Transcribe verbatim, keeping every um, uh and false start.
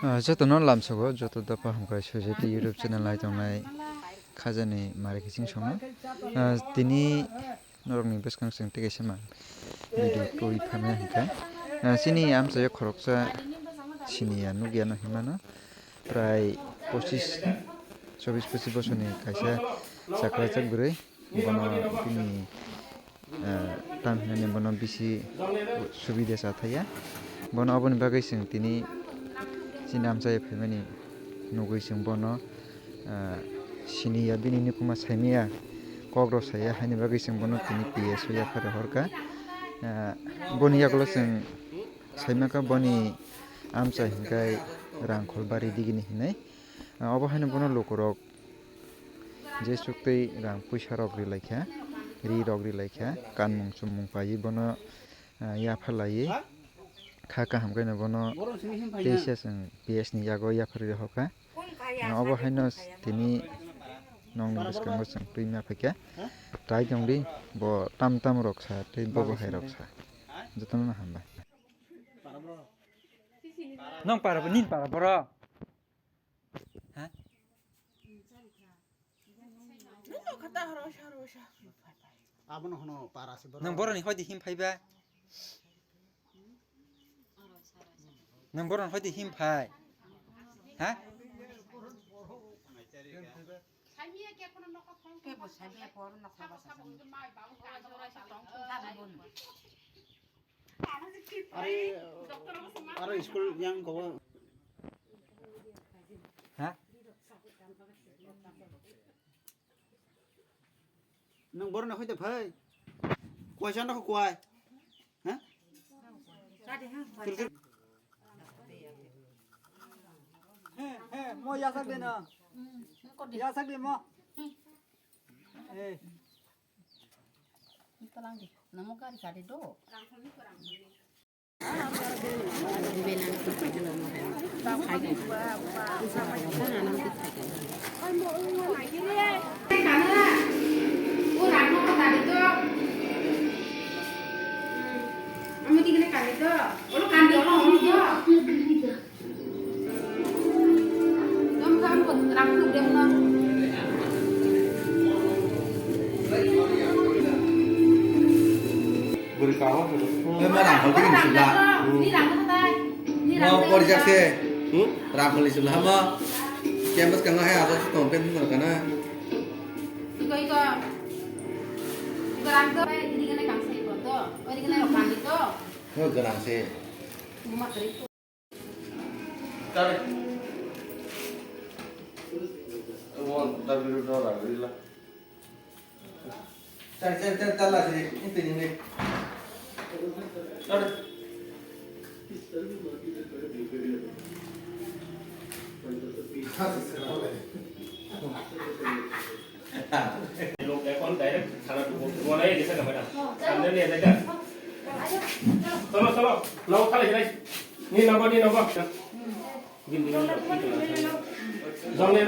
Ah, jotono lamsogo, joto dopha hamkrai Sujeti YouTube channel nai tongnai khajani mari kiching songno. Ah, tini norokni bwskang chwng tei kaisa ma video twi phanai hwnkhe. Ah, chini amchaio khoroksa siniya nukya no hinmano. Prai pochis, chobis pochis bosorni kaisa chakrajak bwrwi. Bono bini, ah, tam hinani bono bisi subida cha thaya. Bono oboni bagwi chwng tini chini amchai phaimani nugwi chwng bono, ah, siniya bini nukhungma saimaya kokrok saya haini bagwi chwng bono tini P S o yaphar rohorkha. Ah, boni yagulo chwng saimaka boni amchai hwnkhe Rangkhol Bari digini hinwi. Ah, obo haino bono lukurok je chuktwi rang puisa rok ri laikha, ri rok ri laikha, kanmung chumung paiwi bono, ah, yapha laiwi kha kaham khe no bono teisa chwng P S ni yago yapha ri rokha. Ah, obo haino tini nokni bwskango chwng twi ma phaikha. Tai tongdi bo tam tam rok sa tei bo bo hai rok sa. Jotono no hambai. Nong para bo, nin para boro. Ha? Abono hono para se borok. Nang boroni hoi di him phaiba. Nang boroni hoi di him phai. Ha? Are, aro school yang kobo. Ha? Nang borok na hoite phai. Kuai sana ko kuai. Ha? He, he, mo yasak de na. Yasak de mo. Eh. Ito lang di. Namo gari gari do. Bwrwi kaham. Oi, ma rang hol tini sibla. Mo porjak se. Hmm? Rang hol sibla mo. Campus kanga hai ajo tong pen tong kana. Iko, iko. Iko rang to, ini kena kang se iko to. Oh, ini kena rok mandi to. Mo ganang se. Mama kari to. Tare. Mo tabi ro do rang rila. Sir, sir, sir, tala sini, ini sini, ini. Sir. Lok ekon direct thana tubo. Wala ye desa ka madam. Sandal ye desa. Chalo, chalo. Nao thale jai. Ni number, ni number. Gin, gin, gin. Jong le.